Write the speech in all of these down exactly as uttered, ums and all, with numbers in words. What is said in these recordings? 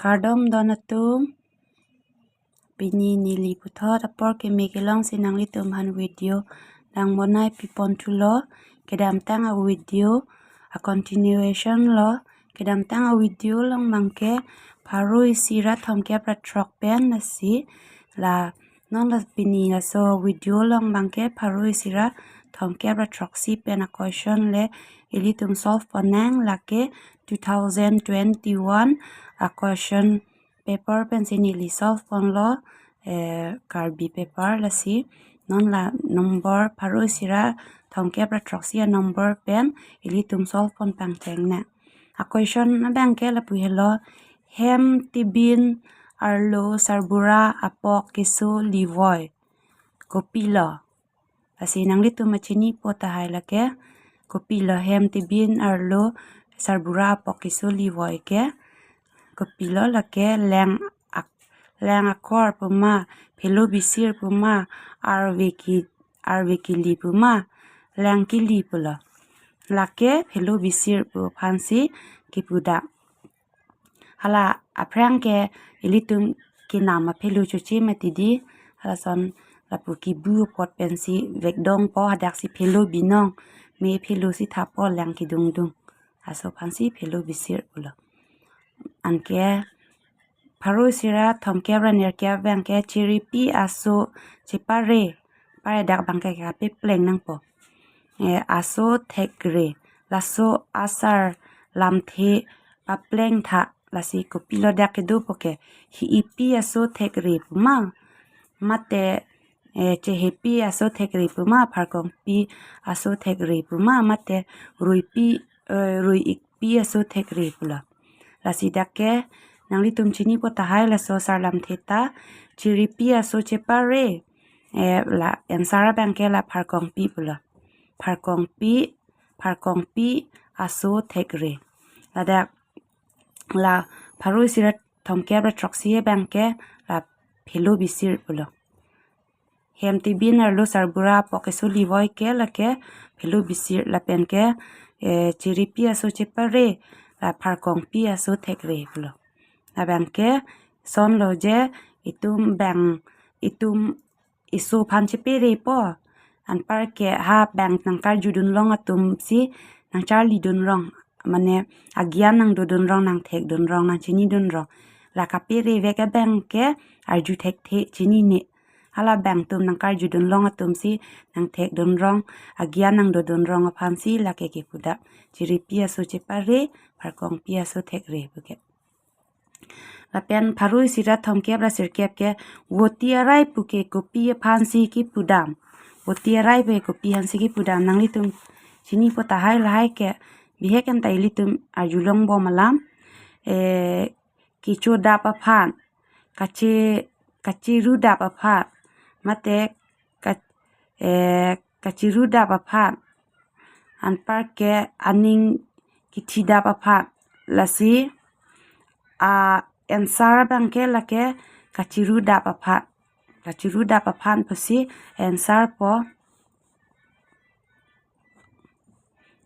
Kardom don atum, pini neli puthot apor keme kelongsi nanglitum aphan video nangmonai pipon thulo. Kedamtang a video a continuation lo. Kedamtang a video along abangke pharo isi ra thomkep ra throk pen lasi la non la pini laso video along abangke pharo isi ra thomkep ra throksi pen a question le ilitum solve ponnang. Lake two thousand twenty-one a question paper pensi neli solve ponlo, eh, Karbi paper. Lasi non la number pharo isi ra thomkep ra throksi a number pen ilitum solve pon pangthengnang. A question abangke lapu helo: Hem tibin arlo sarbura apok keso livoi kopilo? Lasi nanglitum chinipo tahai lake kopilo hem tibin arlo sarbura apok keso livoi ke. Kopilo lake, leng ak-, leng akor puma, phelo bisir puma, arve ki, arve kili puma, leng kili pulo. Lake phelo bisir pu aphansi kipudam. Hala aphrang ke ilitum kenam aphelo choche mati di. Halason lapu kibu apot pensi vekdongpo, hadaksi phelo binong, me phelo si thapo, leng kidungdung. Laso aphansi phelo bisir pulo. Anke pharo isi ra thomkep ra nerkep abangke chiripi aso chepare, pare dak abangke kapepleng nangpo. Eh, aso thekre, laso asar lamthe papleng tha. Lasi kopilo dak kedopo ke, hi-ipi aso thekre puma, mate, eh, chehepi aso thekre puma, pharkongpi aso thekre puma, mate ruipi, eh, rui-ikpi aso thekre pulo. Lasi dak ke nanglitum chinipo tahai laso asar lamthe ta, chiripi aso chepare, eh, la answer abangke la pharkongpi pulo. Pharkongpi, pharkongpi aso thekre. Ladak la pharo isi ra thomkep ra throksi abangke la phelo bisir pulo. Hem tibin arlo sarbura apok keso livoi ke lake phelo bisir, lapen ke, eh, chiripi aso chepare, la pharkongpi aso thekre pulo. Labangke sonlo je itum bang, itum iso aphan cheperepo. Anparke ha bang nangkarjudun long atum si nangcharlidun rong, mane agyan nangdodun rong, nangthekdun rong, nangchinidun rong. La kaperevek abangke arju thekthe, chinine. Hala bang atum nangkarjudun long atum si nangthekdun rong, agyan nangdodun rong aphansi lake kipudam. Chiripi aso chepare, pharkongpi aso thekre puke. Lapen pharo isi ra thomkep ra sirkep ke voti arai puke kopi aphansi kipudam. Voti arai puke kopi aphansi kipudam, nanglitum chinipo tahai lahai ke, bihek anta ilitum arjulongbom alam. Eh, kechodap aphan, kache, kacherudap aphan, mate ka, eh, kacherudap aphan, anparke aning kithidap aphan. Lasi a answer abangke lake kacherudap aphan. Kacherudap aphan pusi answer po.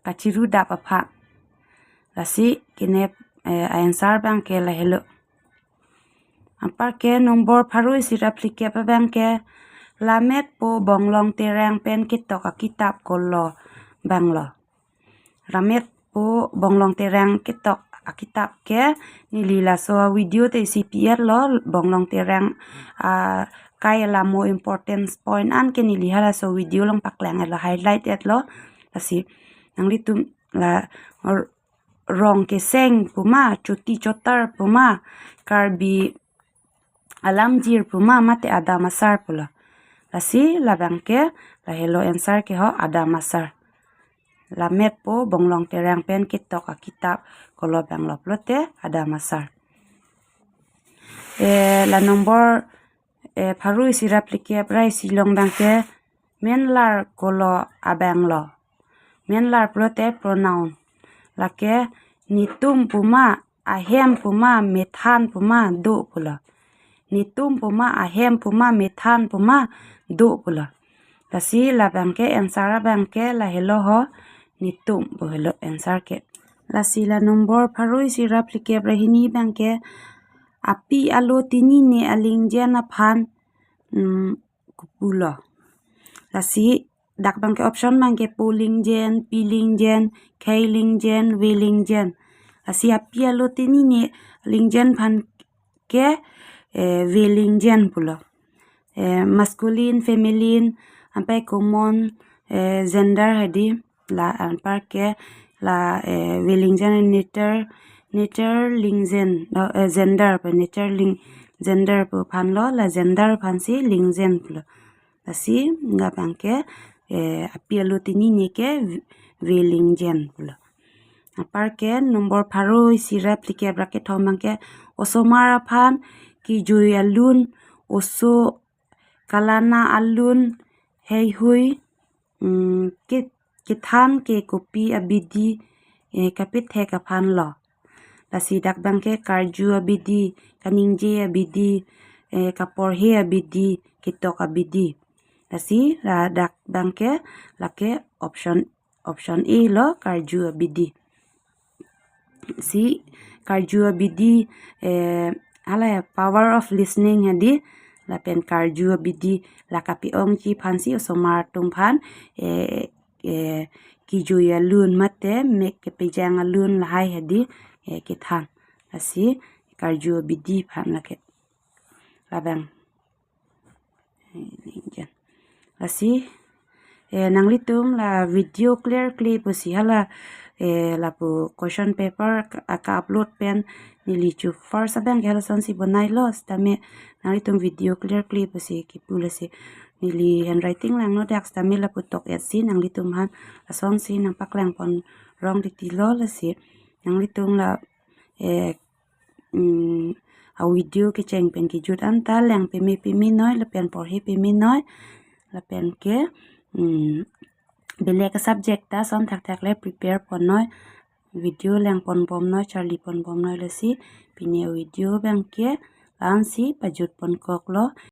Kacherudap aphan. Lasi kene, eh, answer abangke lahelo. Anparke number pharo isi ra phlikep abangke, Rametpo Bonglong Terang pen ketok akitap kolo abanglo. Rametpo Bonglong Terang ketok akitap ke neli laso video te isi pi-etlo, Bonglong Terang, ah, kai alamo importance point an ke neli halaso video along paklang-etlo, highlight-etlo. Lasi nanglitum la r-, rong keseng puma, choti chotar puma, Karbi alamjir puma, mate adam asar pulo. Lasi labangke lahelo answer ke ho, adam asar. Rametpo Bonglong Terang pen ketok akitap kolo abanglo pulote adam asar. Eh, la number, eh, pharo isi ra phlikep ra isi along abangke menlar kolo abanglo. Menlar pulote pronoun. Lake netum puma, ahem puma, methan puma, do pulo. Netum puma, ahem puma, methan puma, do pulo. Lasi labangke answer abangke lahelo ho, netum pu helo answer ke. Lasi la number pharo isi ra phlikep ra hini abangke, api alo tinine alingjen aphan, mm, kopulo. Lasi dak abangke option abangke polingjen, pilingjen, kheilingjen, velingjen. Lasi api alo tinine alingjen aphan ke, eh, velingjen pulo. Eh, masculine, feminine, anpai common, eh, gender hedi. La anparke la, eh, velingjen neuter, neuter lingjen, oh, eh, gender pu, neuter ling, gender pu aphanlo, la gender aphansi lingjen pulo. Lasi dak abangke, eh, api alo tinine ke ve-, velingjen pulo. Anparke number pharo isi ra phlikep ra kethom abangke osomar aphan kejui alun, oso kalana alun, heihui, mm, ke-, kethan ke kopi abidi, eh, kapithek aphanlo. Lasi dak abangke karju abidi, kaningje abidi, eh, kaporhe abidi, ketok abidi. Lasi la dak abangke lake option, option A lo, karju abidi. Si karju abidi, eh, hala power of listening hedi, lapen karju abidi, la kapi-ongji aphansi osomar atum aphan, eh, eh, kejui alun mate mek kepejang alun lahai hedi, eh, kethan. Lasi karju abidi aphan lake. Labang. Lasi, eh, nanglitum la video clear clear pusi hala, eh, lapu question paper ka, ka-upload pen neli chu first abangke hala lasonsi bonailo, sitame nanglitum video clear clear pusi kipu, lasi neli handwriting langno dak, sitame lapu tok-etsi nanglitum aphan lasonsi nangpaklang pon rong titilo. Lasi nanglitum la, eh, mm, a video kecheng pen kejut anta lang peme peme noi, lapen porhe peme noi, lapen ke, mm, belek a subject ta ason thakthak le prepare pon noi, video lang pon bom noi, charli pon bom noi. Lasi pini a video abangke la-ansi pajut pon koklo.